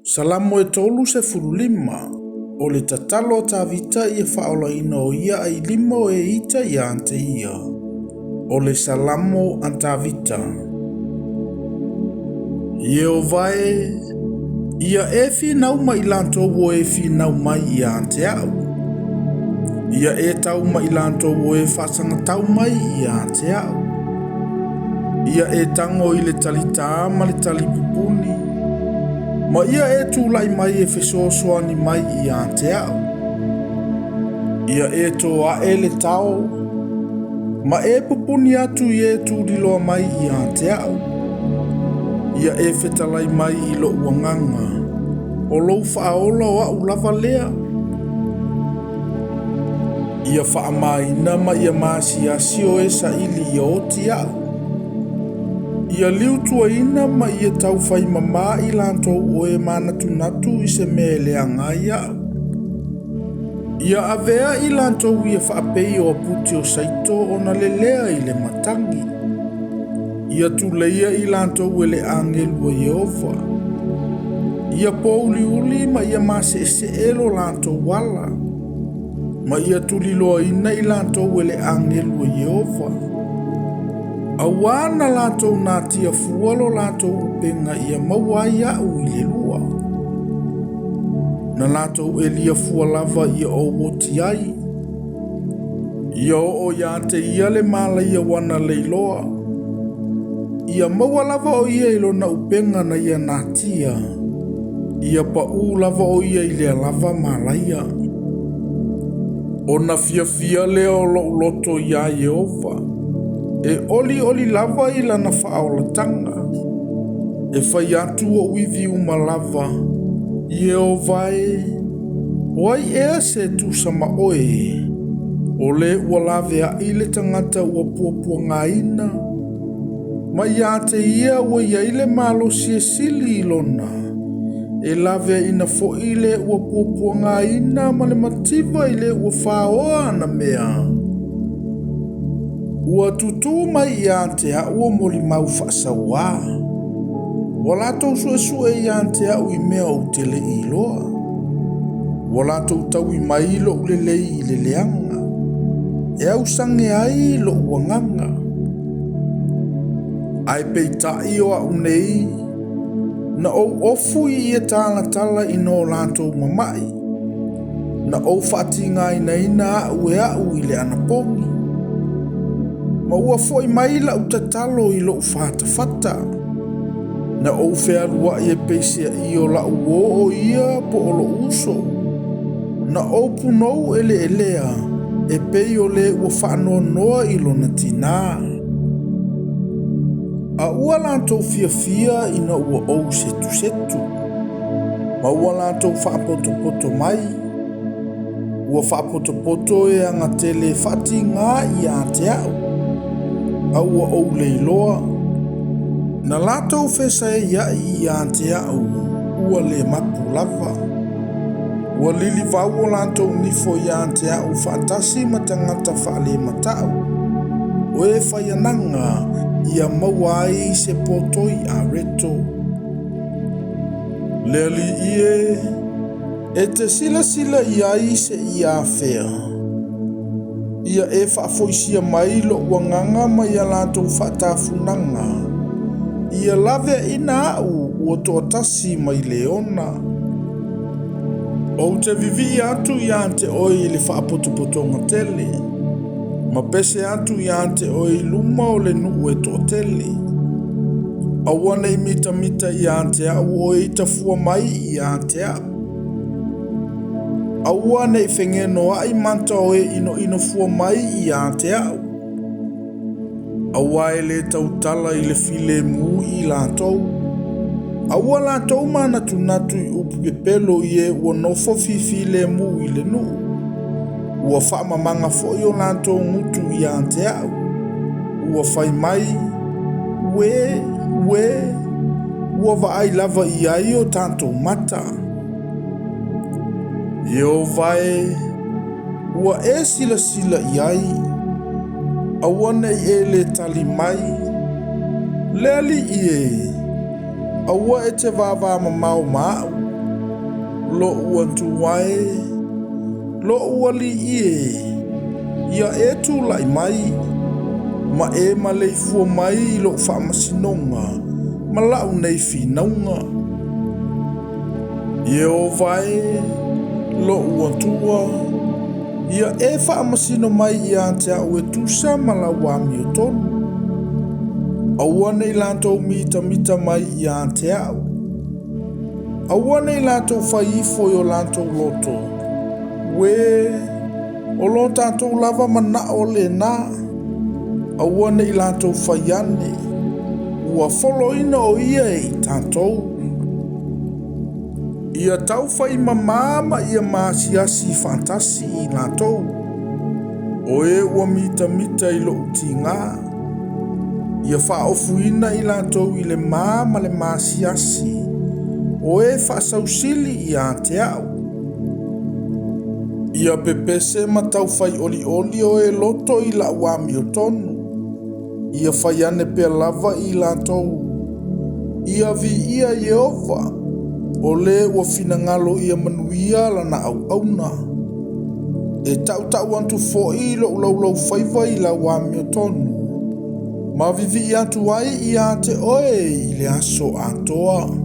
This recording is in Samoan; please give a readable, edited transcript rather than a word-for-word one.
Salamo e 35, o le tatalo a Tavita ia faaolaina o ia ai lima o e ita ia te ia. O le Salamo a Tavita. Ieova e, ia e finau ma i latou o e finau mai ia te au. Ia e tau ma i latou o e faasagatau mai ia te au. Ia e tago i le talitā ma le talipupuni, ma ia e tulai mai e fesoasoani mai ia te au. Ia e toae le tao, ma e pupuni atu i e tuliloa mai ia te au. Ia e fetalai mai i lou agaga, o lou faaola o au lava lea. Ia faamaina ma ia maasiasi o e saili ia oti au. Ia liutuaina ma ia taufaimamā i latou o e manatunatu i se mea e leaga ai au. Ia avea i latou ia faapei o aputi o saito ona lelea i le matagi. Ia tuleia i latou e le agelu a Ieova. Ia pōuliuli ma ia maseesee lo latou ala. Ma ia tuliloaina i latou e le agelu a Ieova. Auā na latou natia fua lo latou upega ia maua ai au i le lua. Na latou elia fua lava ia ou oti ai. Ia oo ia te ia le malaia ua na leiloa. Ia maua lava o ia i lona upega na ia natia. Ia paʻū lava o ia i lea lava malaia. Ona fiafia lea o lou loto iā Ieova. E olioli lava i lana faaolataga. E fai atu ou ivi uma lava. Ieova e, o ai ea se tusa ma oe? O le ua laveai le tagata ua puapuagaina. Ma ia te ia ua i ai le malosi e sili i lona. E laveaina foi le ua puapuagaina ma le mativa i le ua faoa ana mea. Ua tutū mai ia te au o molimau faasauā. Ua latou suesue ia te au i mea ou te le iloa. Ua latou taui mai lou lelei i le leaga. E ausage ai lou agaga. Ae peitai o au nei, na ou ofu i ia talatala ina o latou mamai. Na ou faatigainaina au e au i le anapogi. Ma ua foi mai lau tatalo i lou fatafata. Na ou fealuai e peiseai o lau uō o ia po o lou uso. Na ou punou eleelea e pei o le ua faanoanoa i lona tinā. A ua latou fiafia ina ua ou setusetu. Ma ua latou faapotopoto mai. Ua faapotopoto e agatele faatigā ia te au. A ua ou leiloa. Na latou fesaeiai ia te au, ua le mapu lava. Ua lilivau o latou nifo ia te au faatasi ma tagata faalematau. O e faianaga ia maua ai se potoi areto. Le Alii e, e te silasila i ai seia afea. Ia e faafoisia mai lou agaga ma ia latou faatafunaga. Ia laveaina au ua toatasi mai le ona. Ou te vivii atu ia te oe i le faapotopotoga tele. Ma pese atu ia te oe i luma o le nuu e toatele. Aua nei mitamita ia te au o e ita fua mai ia te au. Aua nei fegenoai mata o e inoino fua mai ia te au. Auā e le tautala i le filemu i latou. A ua latou manatunatu i upu pepelo i e ua nofo fifilemu i le nuu. Ua faamamaga foi o latou gutu ia te au. Ua fai mai, uē, uē, ua vaai lava i ai o tatou mata. Ieova e, ua e silasila i ai. Aua nei e le tali mai. Le Alii e, aua e te vāvāmamao ma au. Lo'u Atua e, lo'u Alii e, ia e tula'i mai, ma e maleifua mai i lo'u faamasinoga ma la'u nei finauga. Ieova e, lo'u Atua, ia e faamasino mai ia te a'u e tusa ma lau amiotonu. Aua ne i latou mitamita mai ia te a'u. Aua ne i latou fai ifo i o latou loto, Uē, o lo tatou lava mana'o lenā. Aua ne i latou fai ane, Ua foloina o ia e i tatou. Ia taufai mamā ma ia maasiasi faatasi i latou, o e ua mitamita i lo'u tigā. Ia faaofuina i latou i le ma ma le maasiasi, o e faasausili ia te a'u. Ia pepese ma taufai olioli o e loto i la'u amiotonu. Ia fai ane pea lava i latou, Ia viia Ieova, o le ua finagalo ia manuia lana auauna. E taʻutaʻu atu foʻi loʻu laulaufaiva i lau amiotonu, ma vivii atu ai ia te oe i le aso atoa.